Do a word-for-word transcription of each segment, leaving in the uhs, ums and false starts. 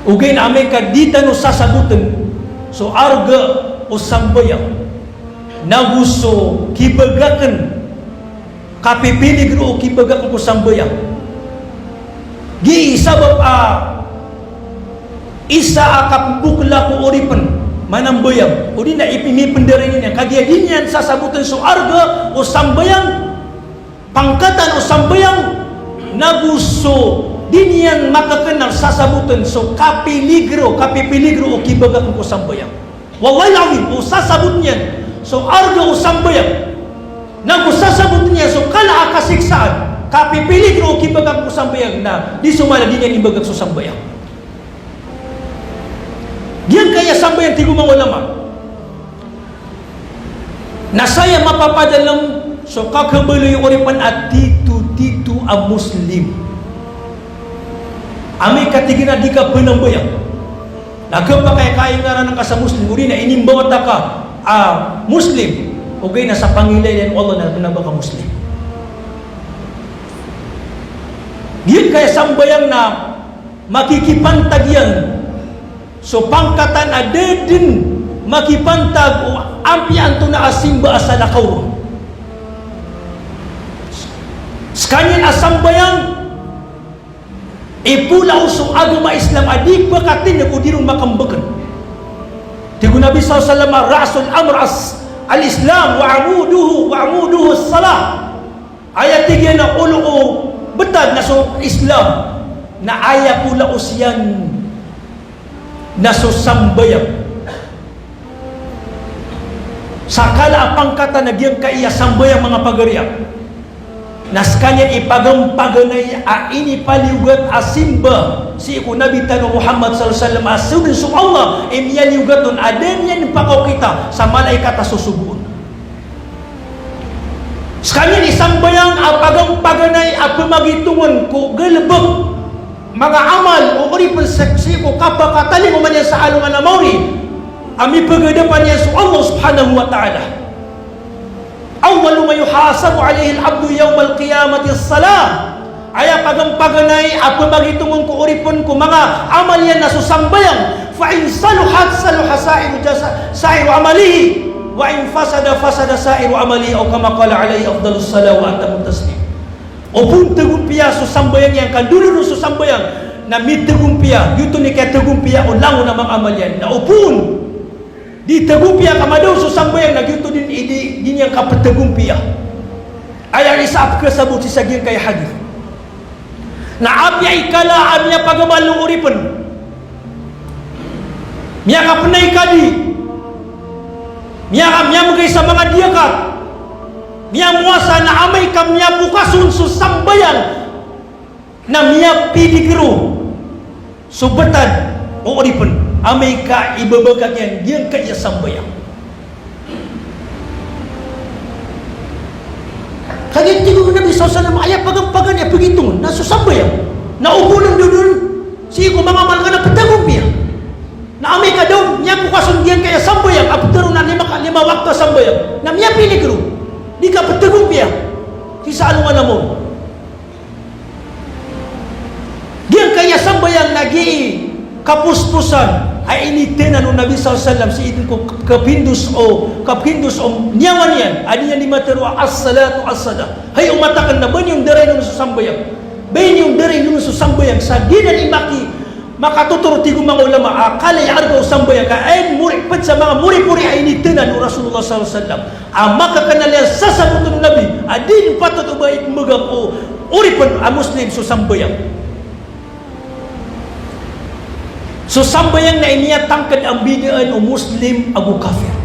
Ogaid na amay ka di tano sasabotn so arga o sambayang, nago so kibagakn, kapipiligro o kibagakn ko sambayang. Gii sabap a isa a kapmbokla ko oripn manambayang, odi na ipimipndaray niyan, kagiya di niyan sasabotn so arga o sambayang, pangkatan o sambayang, nago so di niyan makaknal sasabotn so kapiligro, kapipiligro o kibagakn ko sambayang. Wallahil azim, o sasabotn iyan so arga o sambayang, nago sasabotn iyan so kala a kasiksaan, kapipiligro o kibagakn ko sambayang, na di so mala di niyan ibagak so sambayang. Giyangkaya sambayang, tig o manga ulama, na saya mapapadalm so kakhabaloy o oripn a titotito a Muslim. Amay ka tig iyan a di ka pnambayang, na khapakay ka a ingaran angka sa Muslim, odi na inimbawata ka a Muslim, ogaid na sa pangilay iyan o Allah na kna ba ka Muslim. Giyangkaya sambayang na makikipantag iyan so pangkatan a da dn makipantag o apiya antonaa a simba a salakaw ron. Skaniyan a sambayang, ipolao so agama Islam a di pkatindg o di ron makambkn. Tig o Nabi sallallahu alaihi wasallam, "Ra'sul amr as-, al-Islam wa amuduhu, wa amuduhu as-salah." Aya tig iyan a olo o btad na so Islam, na aya polaos iyan na so sambayang. Sa kala a pangkatan a giyangkaya sambayang, manga pagariya, na skaniyan i pagampaganay a inipaliyogat a simba sii ko Nabi tano Muhammad sallallahu alaihi wasallam, a so dn so Allah i miyaliyogat on a da niyan pakaokita sa malaikat a sosogoon. Skaniyan i sambayang a pagampaganay a pmagitongan ko galbk, manga amal o oripn sii ko kapakatalingoma niyan sa alongan a maori a mipagadapan iyan so Allah subhanahu wa ta'ala. Awwalu ma yuhasabu alaihi al-abdu yawmal qiyamati as-salah. Aya pagampaganay a pmagitongan ko oripn ko manga amal iyan na so sambayang. Fa in saluhat, saluha sa'iru jasa-, sa'iru amalihi. Wa in fasada, fasada sa'iru amalihi. Aw kama qala alaihi afdalus salah wa atamut taslim. Opama tagompiya so sambayang iyan, ka ndolon so sambayang, na mitagompiya, giyoto i kiyatagompiya o langon a manga amal iyan. Na opama di tagompiya ka madaw so sambayang, na giyoto dn i di, di niyan kaptagompiya. Aya isa a pkhasabot sii sa giyangkaya hadith. Na apiya i kala a miyapagamal o oripn, miyakapnay kadi, miya-, miyamgay sa manga diyakat, miyamowasa, na amay ka miyapokas on so sambayang, na miyapiligro so btad o oripn amay ka ibabagak iyan giyangkaya sambayang. Kagiya tig o Nabi sallallahu alaihi wasallam, aya pagampaganay a pagitongan na so sambayang. Na opama ndodon sii ko manga amal ka na ptagompiya. Na amay ka da on miyapokas on giyangkaya sambayang a ptharoon a lima ka, lima wakto a sambayang, na miyapiligro, di ka ptagompiya sii sa alongan a maori. Giyangkaya sambayang na gii kaposposan a inithanan o Nabi sallallahu alaihi wasallam sii ko kapindos o, kapindos o niyawa niyan, a di niyan di matharo a as-salatu as-salah. Hay omat akn, na ba niyo ndarain on so sambayang. Ba niyo ndarain on so sambayang sa di niyan di maki-, makatotoro, tig o manga ulama, a kala i arga o sambayang ka aya mori-, pd sa manga moripori a inithanan o Rasulullah sallallahu alaihi wasallam. A makaknal iyan sasabotn o Nabi a di niyan patot o ba ipmbagak o oripn a Muslim so sambayang. So sambayang na initangkd a mbidaan o Muslim ago kafir.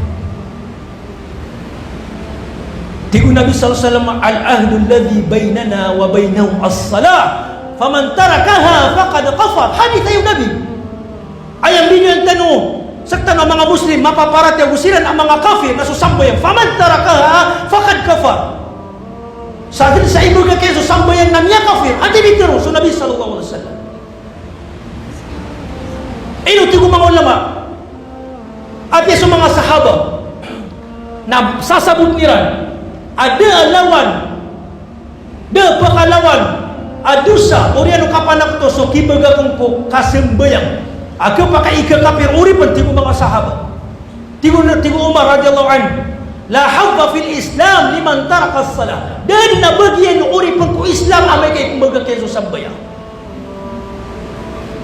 Tig o Nabi sallallahu alaihi wasallam, "Al-ahdu alladhi bainana wa bainahum as-salah, faman tarakaha faqad kafar." Hadith aya o Nabi. Aya mbidaan tano, sktano a manga Muslim, mapaparatiyaya ago siran a manga kafir, na so sambayang. "Faman tarakaha faqad kafar." Sa dn sa ibagak iyan so sambayang na miyakafir, antaa i pitharo o Nabi sallallahu alaihi wasallam. Ino tig o manga ulama? Apiya so manga sahaba na sasabotn iran a da a lawan, da a pakalawan a dosa, oriyan o kapanakto so kibagakn ko kasambayang. A khapakay i kakapir o oripn, tig o manga sahaba. Tig o, tig o Umar radiyallahu anhu, "La hadda fil Islam liman taraka as-salah." Da dn a bagian o oripn ko Islam amay ka ipmbagak iyan so sambayang.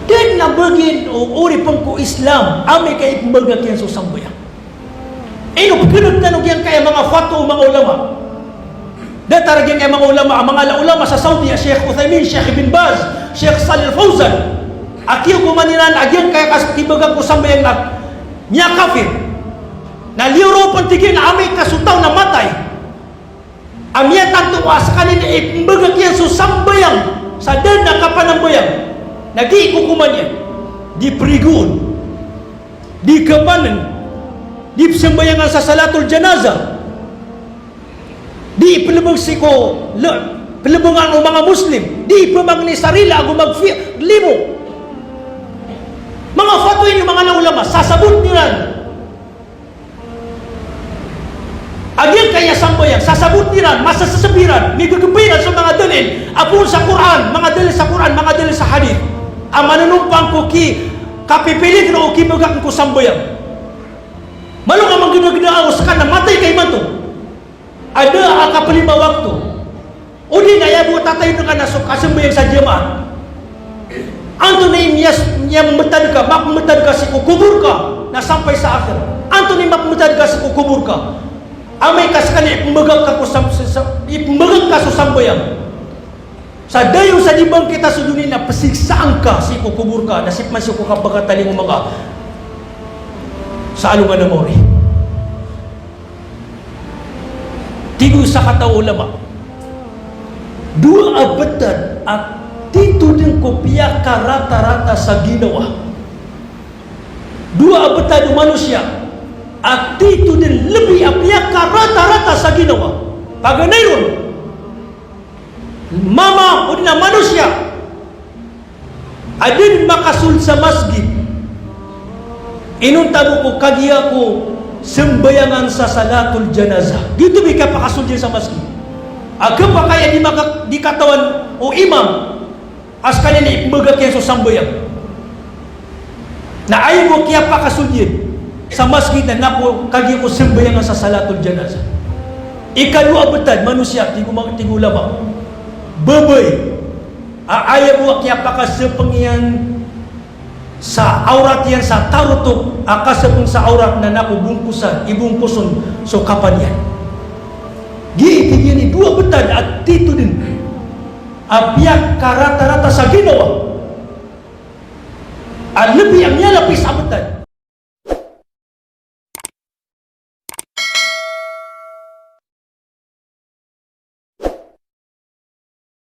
Da dn a bagian o oripn ko Islam amay ka ipmbagak iyan so sambayang. Ino pkhan'g tano giyangkaya manga fatwa o manga ulama. Datar a giyangkaya manga ulama, a manga ulama sa Saudi, a Sheikh Uthaymin, Sheikh Ibn Baz, Sheikh Salih Al-Fawzan. A kiyakoman iran a giyangkaya kas-, kibagak ko sambayang na miyakafir. Na liyo ron pn, tig iyan, amay ka so taw na matay a miyatanto a skaniyan na ipmbagak iyan so sambayang sa da dn a kapanambayang, na gii kokoman iyan. Di prigoon, di kapann, di pzambayangan sa salatul janazah, di plbng sii ko le-, plbngan o manga Muslim, di pmangni sa rila ago magfi-, limo. Manga fatwa ini o manga ulama, sasabotn iran a giyangkaya sambayang, sasabotn iran, masasasab iran, miggpay iran so manga dalil a poon sa Qur'an, manga dalil sa Qur'an, manga dalil sa hadith, a manonompang ko ki-, kapipiligro o kibagakn ko sambayang. Malo ka manggnagna o ska na matay ka imanto a da a kaplima wakto. Odi na aya bo a tatayodn ka na so kasambayang sa jamaah. Antonaa i miyas-, miyambtad ka, mapmbtad ka sii ko kobor ka, na sampay sa akhir? Antonaa i mapmbtad ka sii ko kobor ka amay ka skaniyan ipmbagak ka ko sam-, sa-, sa-, ipmbagak ka so sambayang? Sa dayon sa di bangkit a so doniya na psiksaan ka sii ko kobor ka, na sii pman sii ko kapakatalingoma ka sa alongan a maori. Tig o sakataw a ulama, dowa a btad a titho dn ko piyakaratarata sa ginawa. Dowa a btad o manosiya a titho dn lbi a piyakaratarata sa ginawa. Paganay ron, mama odi na manosiya a da dn makasold sa masgit inonta bo ko kagiya ko sambayangan sa salatul janazah. Giyoto bo i kiyapakasold iyan sa masgit. A khapakay a di maka-, di katawan o imam a skaniyan na ipmbagak iyan so sambayang. Na aya bo a kiyapakasold iyan sa masgit na, na ko kagiya ko sambayangan sa salatul janazah. Ikadowa a btad manosiya, tig o ma-, tig o ulama, babay a aya bo a kiyapakasapng iyan sa awrat iyan sa tarotok a kasapng sa awrat na, na ko bongkosan, ibongkos on so kapan iyan. Gii, tig iyan, i dowa a btad a titho dn a piyakaratarata sa ginawa a lbi a miyalapis a btad.